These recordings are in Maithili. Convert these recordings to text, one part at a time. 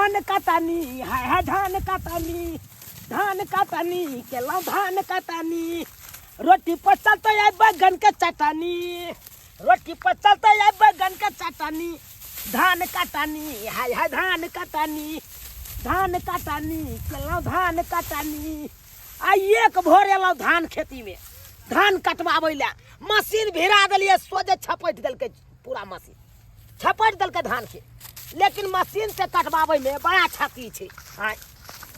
धान कटनी, हाय हाय धान कटनी, धान कटनी केलहुँ धान कटनी। रोटी पर चलते आइ बैगन के चटनी, रोटी पर चलते आइ बैगन के चटनी। धान कटनी, हाय हाय धान कटनी, धान कटनी केलहुँ धान कटनी। आ एक भोर एलहुँ धान खेतीमे धान कटवाबै लए, मशीन भिड़ा देलियै, सोझे छपटि देलकै, पूरा मशीन छपटि देलकै धानके। लेकिन मशीन से कटवाबैमे बड़ा क्षति छै। आँय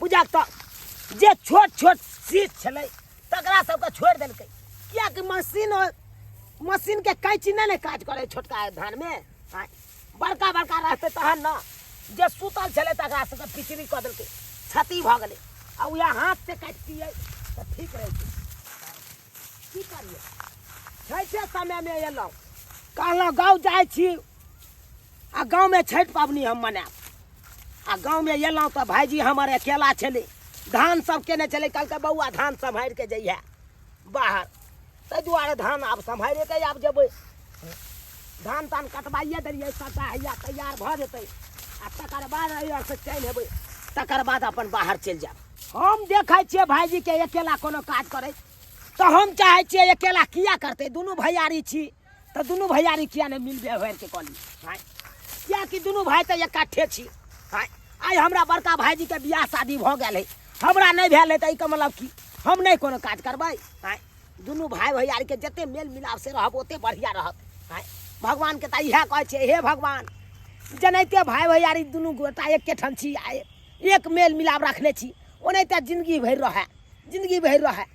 बुझक तऽ जे छोट छोट सीस छलै तकरा सबके छोड़ि देलकै, किएकि मशीनके कैंची नहि ने काज करै छोटका धानमे। आँय बड़का बड़का रहतै तहन ने, जे सुतल छलै तकरा सबके पिचरी कऽ देलकै, क्षति भऽ गेलै। आ उएह हाथसँ काटितियै तऽ ठीक रहितै। की करियै, छठे समयमे एलहुँ, कहलहुँ गाँव जाइ छी आ गाँवमे छठि पाबनि हम मनायब। आ गाँवमे एलहुँ तऽ भायजी हमर अकेला छलै, धान सब केने छलै। कहलकै बौआ धान सम्हारिके जइहे बाहर, ताहि दुआरे धान आब सम्हारिके आब जेबै। धान तान कटवाइए देलियै सबटा, हैया तैयार भऽ जेतै आ तकर बाद एहिसँ चलि हेबै, तकर बाद अपन बाहर चलि जायब। हम देखै छियै भायजीके अकेला कोनो काज करैत, तऽ हम चाहै छियै अकेला किया करतै, दुनू भैयारी छी तऽ दुनू भैयारी किया नहि मिल व्यवहारके कऽ ली। आँय कियाकि दुनू भाय तऽ एकट्ठे छी। आँय आइ हमरा बड़का भायजीके बियाह शादी भऽ गेल है, हमरा नहि भेल है, तऽ एहिके मतलब की हम नहि कोनो काज करबै? आँय दुनू भाय भैयारीके जते मेल मिलाप से रहब ओते बढ़िआँ रहत। आँय भगवानके तऽ इएह कहै छियै, हे भगवान जेनाहिते भाय भैयारी दुनू गोटा एकेठाम छी आ एक मेल मिलाप रखने छी, ओनाहिते जिंदगी भरि रहए, जिंदगी भरि रहए।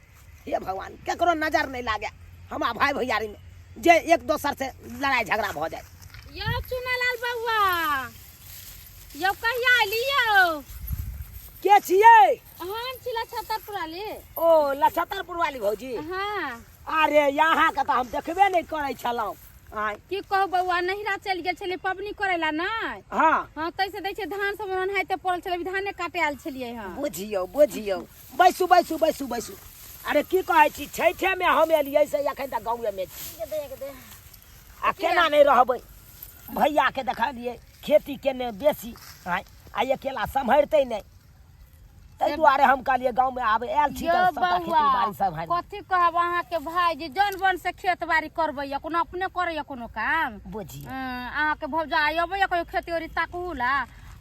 हे भगवान केकरो नजर नहि लागे हमरा भाय भैयारीमे जे एक दोसर से लड़ाइ झगड़ा भऽ जाय। यौ चुनालाल बौआ, यौ कहिया एलियौ? के छियै? हम छी लछतरपुर वाली। ओ लछतरपुर वाली भौजी? हाँ। अरे यहाँ के तऽ हम देखबे नहि करै छलहुँ। आँय की कहू बौआ, नहिरा चलि गेल छलियै पबनी करै ला नहि? हाँ। हाँ, तैसे दै छै धान सब ओनाहिते पड़ल छलै, धाने काटे आयल छलियै। हाँ बुझियौ बुझियौ, बैसू बैसू बैसू बैसू। अरे की कहै छी, छठिमे हम एलियै से एखन तक गाँवेमे छी। आ केना नहि रहबै, भैयाके देखलियै खेती केने बेसी, आँय आ अकेला सम्हरतै नहि, ताहि दुआरे हम कहलियै गाँवमे आब आयल छी यौ तऽ सबटा बौआ खेती बाड़ी सम्हारि। कथी कहब, अहाँके भाई जे जन बन से खेत बाड़ी करबैया, कोनो अपने करैया कोनो काम? बुझियौ अहाँके भौजाई अबैया कहियो खेती ओरी ताकहू ला?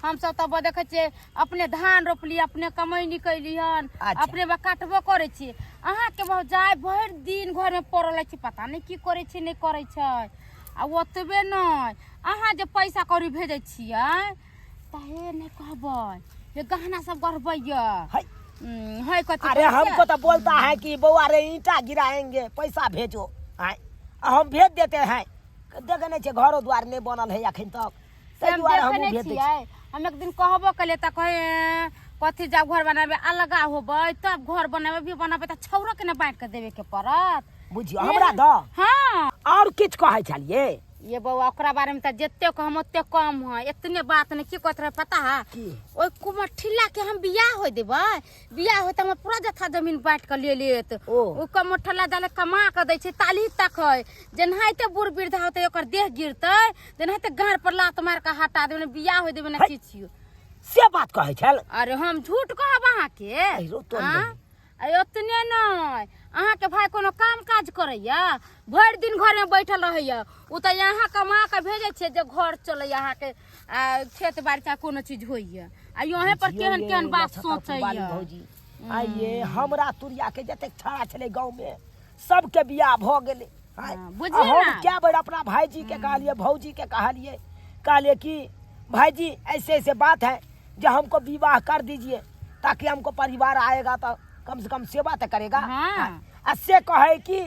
हमसब तऽ देखै छियै अपने धान रोपली, अपने कमैनी कैली हन। अच्छा। अपने बा काटबो करै छी। अहाँके भौजाई भरि दिन घरमे पड़ल रहै छै, पता नहि की करै छै नहि करै छै। आ ओतबे नहि, अहाँ जे पैसा कौड़ी भेजै छियै तऽ हे नहि कहबै, हे गहना सब गढ़बैया। है। है कथी अरे कहै छै? हमको तो बोलता है कि बौआ रे ईंटा गिराएंगे पैसा भेजो, आँय आ हम भेज देते हैं। देखे नहीं छियै घरो द्वार नहीं बनल है अखन तक, से ताहि हम दुआरे देखै हमहूँ नहि भेज दै छी। छियै। हम एक दिन कहबो केलियै तऽ कहै कथी जब घर बनेबै अलगा होबै तब घर बनेबै, भी बनेबै तऽ छौरो के ने बाँटि कऽ देबे के पड़त। बुझियौ हमरा दऽ। हाँ। आओर किछु कहै छलियै? ये बौआ ओकरा बारे में तऽ जते कहम ओते कम है, एतने बात नहीं। की कहत रहे पता है? की? ओहि कुमरठिला के हम बियाह होय देबै, बियाह होय तऽ हमर पूरा जथा जमीन बाँटि कऽ ले लेत। ओ। ओ कमरठिला जाले कमा कऽ दै छै ताली तक है, जेनाहिते बूढ़ वृद्धा होतै ओकर देह गिरतै तेनाहिते गाँड़ पर लात मारि कऽ हटा देबै, ने बियाह होय देबै ने है। किछु। से बात कहै छल? अरे हम झूठ कहब अहाँके? अहिरो तोरी आँ? बहिन। अरे ओतने नहि, अहाँके भाय कोनो काम काज करैया? भरि दिन घरमे बैठल रहैया। ओ तऽ यहाँ कमा कऽ भेजै छियै जे घर चलैया अहाँके, आ खेत बाड़ी चाहे कोनो चीज होइया, आ यहें पर बुझियौ केहन ये केहन बात लछतरपुर वाली सोचैया। भौजी, आइये हमरा तुरिया के जतेक छड़ा छलै गाँव में सबके बियाह भऽ गेलै। आँय, हाँ, बुझियौ आ हम ना। कए बेर अपना भाईजी के कहलियै, भौजी के कहलियै, कहलियै कि भाईजी ऐसे ऐसे बात है जो हमको विवाह कर दीजिए ताकि हमको परिवार आएगा तो कम से कम सेवा तो करेगा। हाँ। आ से कहे कि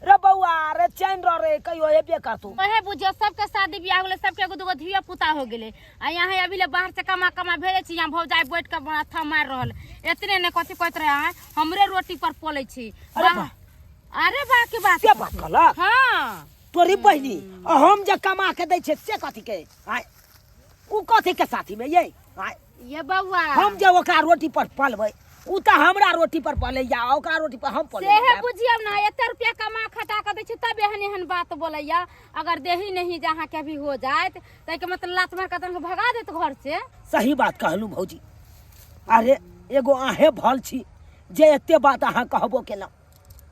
रे बौआ रे चैन रह रे, कहियो हेबे करतौ। वहे बुझियौ सबके शादी बियाह हो गेलै, सबके एगो दूगो धिया पुता हो गेलै, आ यहाँ अभी ले बाहर से कमा कमा भेजै छी, यहाँ भौजाई बैठ के माथा मारि रहल। एतने ने कथी कहैत रहे अहाँ, हमरे रोटी पर पलै छी। अरे बाह- बा। अरे बा के बात से बात कहलक? हाँ। तोरी बहिनी, आ हम जे कमा के दै छियै से कथी के? आँय उ कथी के साथी में ये? आँय ये बौआ हम जे ओकरा रोटी पर पलबै उ तऽ हमरा रोटी पर पलैया ओकरा रोटी पर हम पलै सेहे बुझियौ ना, एते रुपया कमा खटा के दै छी तब एहन एहन बात बोलैया। अगर देही नहीं जे अहाँके अभी हो जायत ताहिके मतलब लात मार के तहन भगा देत घर से। सही बात कहलू भौजी। अरे एगो अहें भल छी जे एते बात अहाँ कहबो केलहुँ,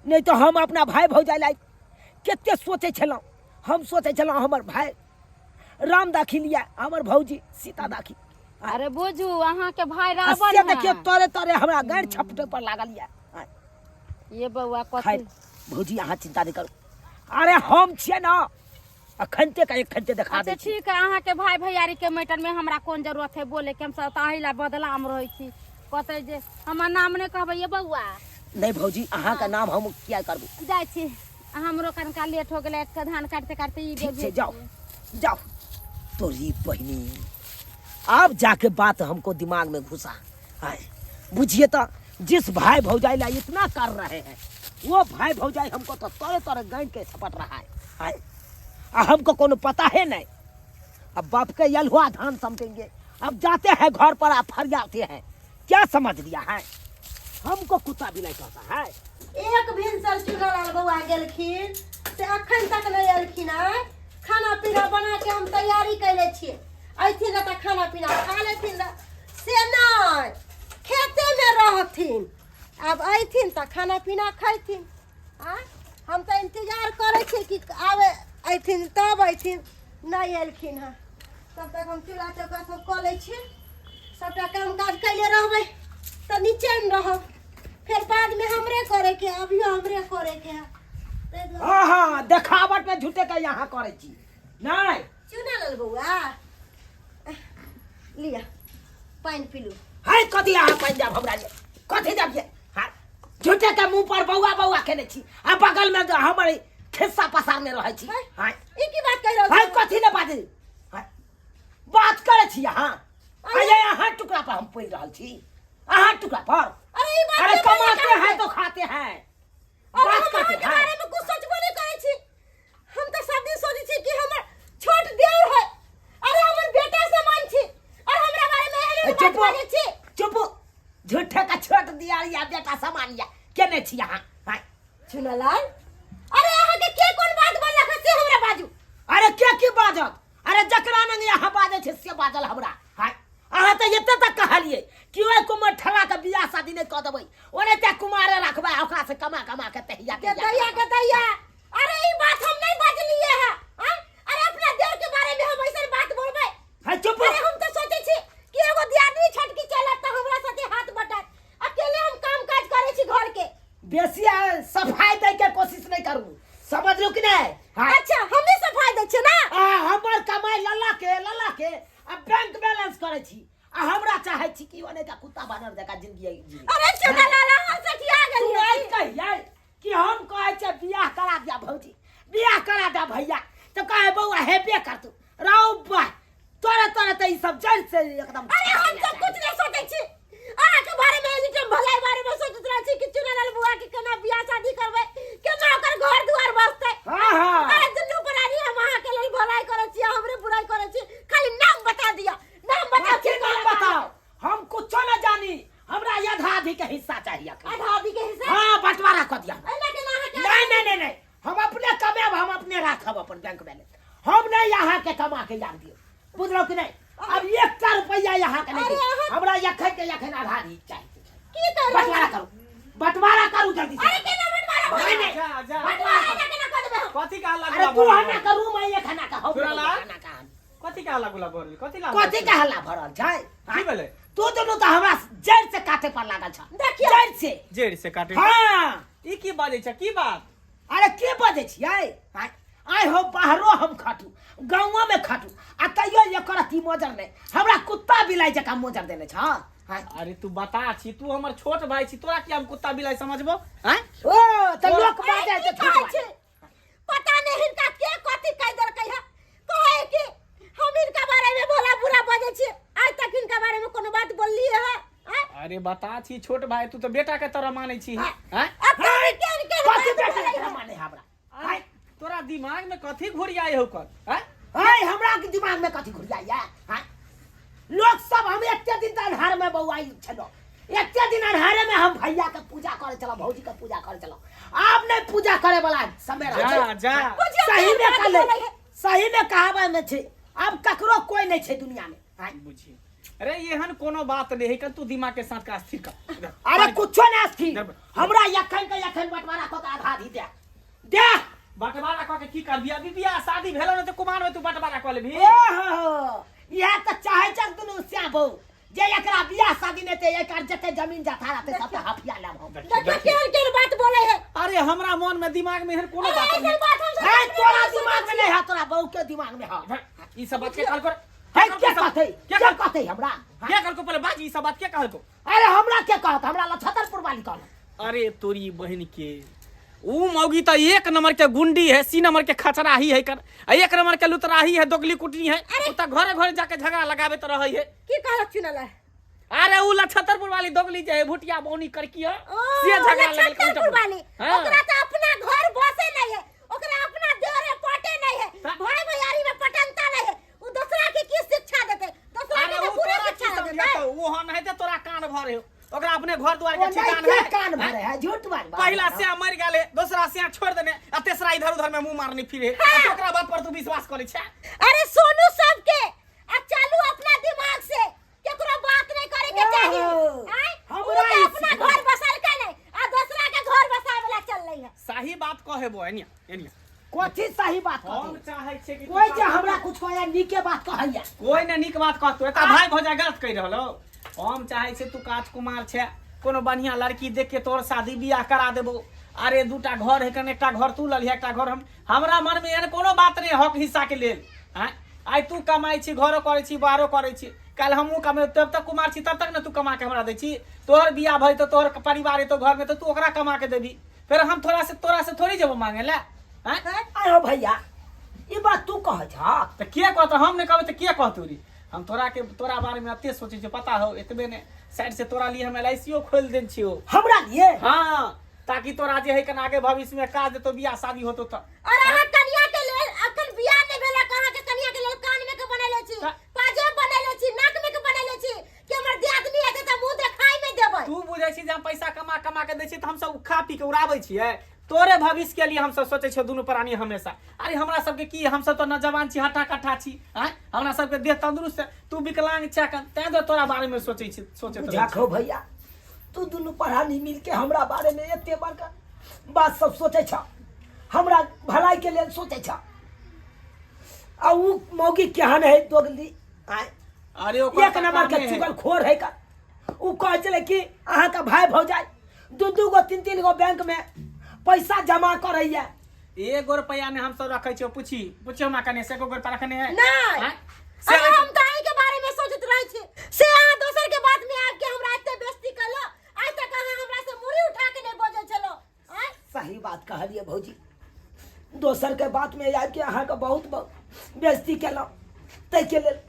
नहीं तो हम अपना भाई भौजाई ला कते सोचै छलहुँ। हम सोचै छलहुँ हमर भाई राम दाखी लिया, हमर भौजी सीता दाखी। अरे बुझू अहाँ के भाई रावण से देखियो तोरे तोरे हमरा गैर छपटे पर लागल या। ये बौआ कथी? खैर भौजी अहाँ चिंता नहीं करू, अरे हम छियै ना अखनते का अखनते देखा अच्छा दै छी। ठीक है, अहाँ के भाई भैयारी के मैटर में हमरा कोन जरूरत है बोले के, हम सब ताही ला बदलाम रहै छी। कहते जे हमर नाम नहीं कहबै ये बौआ। नहीं भौजी अहाँ का नाम हम किया करबू। जाइ छी, हमरो कनका लेट हो गेलै, एक धान काटते काटते ई ठीक बेर छै, जाओ जाओ। तोरी बहिनी अब जाके बात हमको दिमाग में घुसा आए। बुझिए तो जिस भाई भौजाई ला इतना कर रहे हैं वो भाई भौजाई हमको तो तोरे तोरे गांड के छपट रहा है। आए आ हमको कोनो पता है नहीं। अब बाप के यलहुआ धान समझेंगे, अब जाते हैं घर पर आप फरियाते हैं। क्या समझ लिया है हमको कुत्ता बिलाई कहता है। एक भिनसर चुनलाल बौआ गेलखिन से अखन तक नहीं एलखिन। आय खाना पीना बना के हम तैयारी कैले छियै, अयथिन रह तऽ खाना पीना खा लेथिन रह, से नहीं खेते में रहथिन। आब अयथिन तऽ खाना पीना खैथिन। आय हम तऽ इंतजार करै छियै कि आबे अयथिन तब अयथिन, नहीं एलखिन हँ। तब तक हम चूल्हा चौका सब कऽ लै छियै, सबटा काम काज कैले रहबै तऽ निचैन रहब। फिर बाद में हमरे करे के, अभियो हमरे करे के है। ताहि दुआरे हाँ हाँ देखावट में झूठे के यहाँ करे छी नहीं। चुना लेल बौआ लिया पानि पीलू। है कथी अहाँ पानि जाब हमरा लिए? कथी जाब ये? हाँ झूठे के मुंह पर बौआ बौआ केने छी आ बगल में हमर खिस्सा पसारने रहै छी। है? हाँ। ई की बात कहि रहल है छी? कथी ने बात? हाँ। बात करै छी अहाँ। अरे अहाँ टुकड़ा पर हम पढ़ि रहल छी, अहाँ टुकड़ा पर। अरे ई बात अरे के बोलने कमाते का हैं है? तो खाते हैं। अरे बात हम करते अहाँ के हैं। बारे में कुछ सोचबो नहीं करै छी। हम तो सब दिन सोचै छी कि हमर छोट देवर है, अरे हमर बेटा समान छी, और हमरा बारे में एहन ए, बात चुप। बाजै छी। चुप, झूठे का छोट दिया या बेटा समान या केने छी अहाँ? हाँ। चुनालाल अरे अहाँ के के कोन बात बोललक से हमरा बाजू। अरे के की बाजत? अरे जकरा नंग यहाँ बाजै छै से बाजल हमरा। हाँ। अहाँ तऽ एते तक कहलियै कि ओहि कुमार ठला के बियाह शादी नहि कऽ देबै, ओनाहिते कुमारे रखबै आ ओकरा से कमा कमा के तहिया के दैया के दैया। अरे ई बात हम नहीं बाजलिए है। हाँ? अरे अपना देर के बारे में हम ऐसा बात बोलबै? है चुप। अरे हम तो सोचे छी कि एगो दियादनी छटकी चलत त हमरा साथे हाथ बटात, अकेले हम काम काज करे छी घर के। बेसी सफाई दै के कोशिश नहीं करू, समझलू कि नहीं? हाँ। अच्छा हमें सफाई दै छियै ना? आ, हमर कमाई लला के लला के आ बैंक बैलेंस करे छी, आ हमरा चाहे छी कि ओने का कुत्ता बानर जका जिंदगी जी। अरे चुना लाला हम सठिया तू गेलियै। आज कहियै कि हम कहै छै बियाह करा दिया भौजी, बियाह करा दिया भैया, तो कहे बौआ हेबे करतू। राउ बा तोरे तोरे त ई सब जड़ से एकदम। अरे हम सब कुछ नहीं सोचै छी अहाँ के बारे में, एनी टाइम भलाई बारे में सोचैत रहै छी कि चुनालाल बुआ के केना बियाह शादी करबै, केना ओकर घर दुआर बसतै। हाँ, हाँ। अरे दुनू प्राणी हम अहाँ के लेल भलाई करै छी, हमरे बुराई करै छी। खाली नाम बता दिया, नाम बताओ। के नाम बताओ? हम कुछो न जानी, हमरा आधा आधी के हिस्सा चाहिए अखन। आधा आधी के हिस्सा? हाँ, बंटवारा कर दिया। एना केना अहाँ के? नहीं, नहीं, नहीं, नहीं, हम अपने कमाएब, हम अपने राखब अपन बैंक बैलेंस। हम नहीं यहाँ के कमा के याद दियो, बुझलौ कि नहीं? अब एकटा रुपया यहाँ के नहीं अरे दियो। अहाँ- हमरा एखन के एखन आधा आधी चाहिए। की करू? बंटवारा करू, बंटवारा करू जल्दी से। अरे केना बंटवारा भऽ नहीं, गेलै? नहीं। जा, जा। बंटवारा एना केना कऽ देबै हम? कथी का हल्ला अरे गुल्ला तू भऽ हना रहल? करू, मैं एक हना का, हम तोरा ला? हना का। कथी का हल्ला गुल्ला भऽ रहल? कथी ला? कथी का हल्ला भऽ रहल छै? की भेलै? तू दुनू तऽ हमरा जड़ि से काटे पर लागल छ। देखियौ। जड़ि से। जड़ि से काटे? हाँ। ई की बाजै छ? की बात? अरे के बजै छियै? आय, आय हो बाहरो हम खटू, गाँवो में खटू, आ तैयो एकर अथी मोजर नहि, हमरा कुत्ता बिलाइ जकाँ मोजर देने छ। आय। अरे तू बता छी, तू हमर छोट भाई छी, तोरा की हम कुत्ता बिलाइ समझबो? आय? ओ तऽ लोक अरे बाजै की छै, कहै ठीक छै? बाजै। पता नहीं हिनका के कथी कहि देलकै है। कहै कि हम हिनका बारे में भला बुरा बजै छी, आइ तक हिनका बारे में कोनो बात बोललिए है? आय? अरे बता छी छोट भाई, तू तो बेटा के तरह मानै छी। हाँ। आय? अब तोरे केहन केहन कथी बात बेटा के बोलै तरह है? मानै है हमरा? अरे, आय? तोरा दिमाग में कथी घुरियाई हौ कर? आय? आय, हमरा के दिमाग में कथी घुरियाई है? आय? लोग सब हम एते दिन तक अन्हार में बौआई छलो, एते दिन अन्हारे में हम भैया के पूजा करे चलो, भौजी के पूजा करे चलो। आब नहीं पूजा करे वाला समय रह जा जा। सही में कहले, सही में कहावा में छै, आब ककरो कोई नहीं छै दुनिया में। आँय। बुझी अरे एहन कोनो बात नहीं है कन तू दिमाग के साथ का स्थिर कर। इधर, अरे कुछो नहीं स्थिर। इधर। हमरा यखन के यखन बंटवारा क के आधा दी दे दे। बंटवारा क के की करबी? अभी बियाह शादी भेलो न त कुमार में तू बंटवारा क लेबी। ओ हो, इएह तऽ चाहै छक दुनू श्याबो जे एकरा बियाह शादी नहि ते एकर जते जमीन जथा रहते सब तऽ हफिया लेब हम। देखियो केहन केहन बात बोले है। अरे हमरा मन में दिमाग में एहन कोनो अरे बात ऐसन नहीं। बात हम सब है अपने तोरा बात दिमाग में नहीं है, तोरा बहू के दिमाग में है। ई सब बात के कहल कर। है के कहते, के के कहते हमरा? के कहल को पहले बाज, ई सब बात के कहल को? अरे हमरा के कहत, हमरा लछतरपुर वाली कहल। अरे तोरी बहन के ऊ मौगी तो एक नंबर के गुंडी है, सी नंबर के खचराही है कर, आ एक नंबर के लुतराही है, दोगली कुटनी है। ऊ तो घरे घरे जाके झगड़ा लगावे तो रहे है। की कहलक चुनल है? अरे ऊ लछतरपुर वाली दोगली जे है, भुटिया बौनी करकी है, ओ, से झगड़ा लगल लछतरपुर वाली। हाँ। ओकरा तो अपना घर बसे नहीं है, ओकरा अपना देवरे पटे नहीं है, ता- भाई भैयारी में पटनता नहीं है, ऊ दूसरा के की शिक्षा देते? दूसरा अरे के तो ऊ पूरा तोरा की शिक्षा देते। समझेतौ? ऊ हन है ते तोरा कान भरे हो, ओकरा अपने घर द्वार ओ के नहीं ठिकान के है। कान भरे है, झूठ बात बात। पहला से मर गेले, दूसरा से छोड़ देने, आ तीसरा इधर उधर में मुंह मारने फिरे। आ तो ओकरा बात पर तू विश्वास करे छे? अरे सोनू सबके आ चालू अपना दिमाग से, केकरो बात नहीं करे के चाही। ओहो, आय, ऊ हमरा तो ई अपना घर बसल के नहीं आ दूसरा के घर बसावे ला चल रही है। सही बात कहे बो, एनिया एनिया। कथी सही बात हम कहते? चाहे छे कि तू कोई जे हमरा कुछ कहया नीके बात कहैया। कोई ने नीक बात कहतो, एता भाई भौजा गलत कहि रहलो। हम चाहे छे तू काच कुमार छे, कोनो बढ़िया लड़की देख के तोर शादी बियाह करा देबो। अरे दूटा घर है कन, एकटा घर तू ललिहे, एकटा घर हम। हमरा मन में एहन कोनो बात नहीं हक हिस्सा के लेल। आँय, आइ तू कमाइ छी, घरो करै छी, बाहरो करै छी, काल्हि हमहूँ कमेब, तब तक कुमार छी तब तक ने तू कमा के हमरा दै छी। तोहर बियाह भऽ जेतौ, तोहर परिवार एतौ घर में, तऽ तू ओकरा कमा के देबी, फेर हम थोड़ा से तोरा से थोड़ी जेबो मांगे ला। आँय? आयो भैया, ई बात तू कहै छह? तऽ के कहतौ? हम नहि कहबै तऽ के कहतौ रे? हम तोरा के तोरा बारे में एते सोचै छियौ, पता हौ? एतबे ने, साइड से तोरा लिए हम LIC खोलि देने छियौ। हमरा लिए? हाँ, ताकि तोरा जे है कन आगे भविष्य में काज देतौ, बियाह शादी होतौ तऽ। और अहाँ कनिया के लेल अखन बियाह नहीं भेलक, अहाँ के कनिया के लेल कान में के बनेले छी, पाजेब बनेले छी, नाक में के बनेले छी कि हमर दियादनी हेतै तऽ मुंह देखाई नहीं देबै। तू बुझै छी जे हम पैसा कमा कमा के दै छी तऽ हमसब खा पी के उड़ाबै छियै? तोरे भविष्य के लिए हमसब सोचै छियै दुनू प्राणी हमेशा। अरे हमरा सबके की, हमसब तऽ नौजवान छी, हट्टा कट्ठा छी, आँय, हमरा सबके देह तंदुरुस्त है, तू विकलांग छै अखन, तैं दुआरे तोरा बारे में सोचै छी, सोचैत रहै छी। बुझाखो भैया, तू दुनू प्राणी मिल के हमरा बारे में एते बड़का बात सब सोचै छ, हमरा भलाई के लेल सोचै छ। आ ऊ मौगी केहन है दोगली, आँय? अरे ओकर एक तऽ नंबर के कामे है। चुगलखोर है का। ऊ कहै छलै कि अहाँके भाई भौजाई दू दू गो तीन तीन गो बैंक में पैसा जमा करैया। एगो रुपया ने हमसब रखै छियै, पूछी पूछियो हमरा कने से एको रुपया रखने है? नहीं। आँय? से अरे हम तऽ अहीं के बारे में सोचैत रहै छी, से अहाँ दोसर के बात में आबि के हमरा एते बेइज्जती केलहुँ। आइ तक अहाँ हमरा से मुड़ी उठा के नहीं बजै छलहुँ। आँय? सही बात कहलियै भौजी, दोसर के बात में आबि के अहाँके बहुत बेइज्जती केलहुँ, ताहिके लेल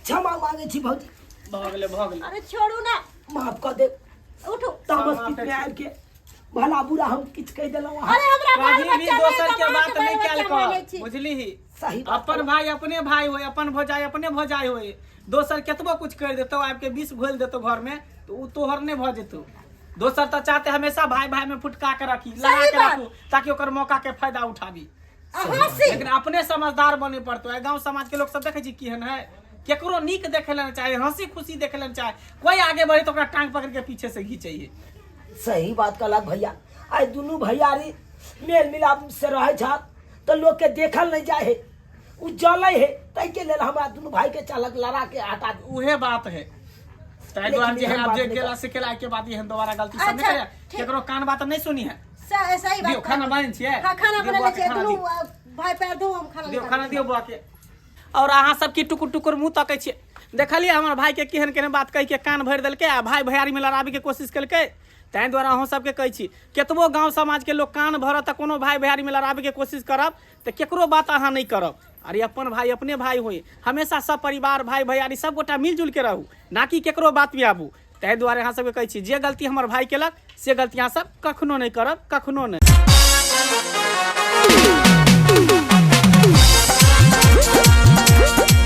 क्षमा मांगै छी भौजी। भऽ गेलै, भऽ गेलै। अरे छोड़ू ना, माफ कऽ देब। उठू। तामस सब पीत में माफ आबि के भला बुरा हम किछु कहि देलहुँ अहाँ। अरे हमरा बाल कभी भी बच्चा दोसर नहि के तऽ बात अहाँके नहीं बाल कयल बच्चा मानै कर, छी। बुझलिही? सही बात अपन कहलहुँ। भाई अपने भाई होय, अपन भौजाई अपने भौजाई होय, दोसर केतबो कुछ करि देतौ, आबि के विष घोलि देतौ घर में, तऽ उ तोहर नहि भऽ जेतौ। दोसर तऽ चाहते हमेशा भाई भाई में फुटका के रखी, लड़ा सही के बात। रखू, ताकि ओकर मौका के फायदा उठाबी। अहाँ से लेकिन अपने समझदार बने पड़तो। आइ गांव समाज के लोग सब देखे छी केहन है, केकरो नीक देखे ला चाहे, हंसी खुशी देखे ला चाहे, कोई आगे बढ़े तो ओकरा टांग पकड़ के पीछे से घींचे। सही बात कहलक भैया। आइ दुनू भैयारी मेल मिलाप से रहै छथि तऽ लोक के देखल नहीं जाय है, उ जलै है, ताहिके लेल हमरा दुनू भाई के चालक लड़ा के हटा दू। उहे बात है, ताहि लेकिन दुआरे जे है एहन आब बात जे नहि केला कर। से केला के बाद एहन दोबारा गलती सब नहीं अच्छा, करे, ठीक। केकरो कान बात नहीं सुनी है। सही बात। दियौ, खाना बनेने छियै? हाँ, खाना दियौ बनेने बौआ के छियै। खाना दुनू दियौ। भाई पैर धो, हम खाना दियौ, निकाल खाना दियौ बौआ के। और अहाँ सब की टुकुर टुकुर मुँह तकै छियै? देखलियै हमर भाई के केहन केहन बात कहि के कान भरि देलकै आ भाई भैयारी में लड़ाबे के कोशिश केलकै। ताहि दुआरे अहूँ सबके कहै छी, केतबो गाँव समाज के लोक कान भरत तऽ कोनो भाई भैयारी में लड़ाबे के कोशिश करब तऽ केकरो बात अहाँ नहि करब। अरे अपन भाई अपने भाई होय, हमेशा सब परिवार भाई भैयारी सब गोटा मिलजुल के रहू, ना कि केकरो बात में आबू। ताहि दुआरे अहाँ सबके कहै छी, जे गलती हमर भाई केलक से गलती अहाँ सब कखनो नहि करब, कखनो नहि।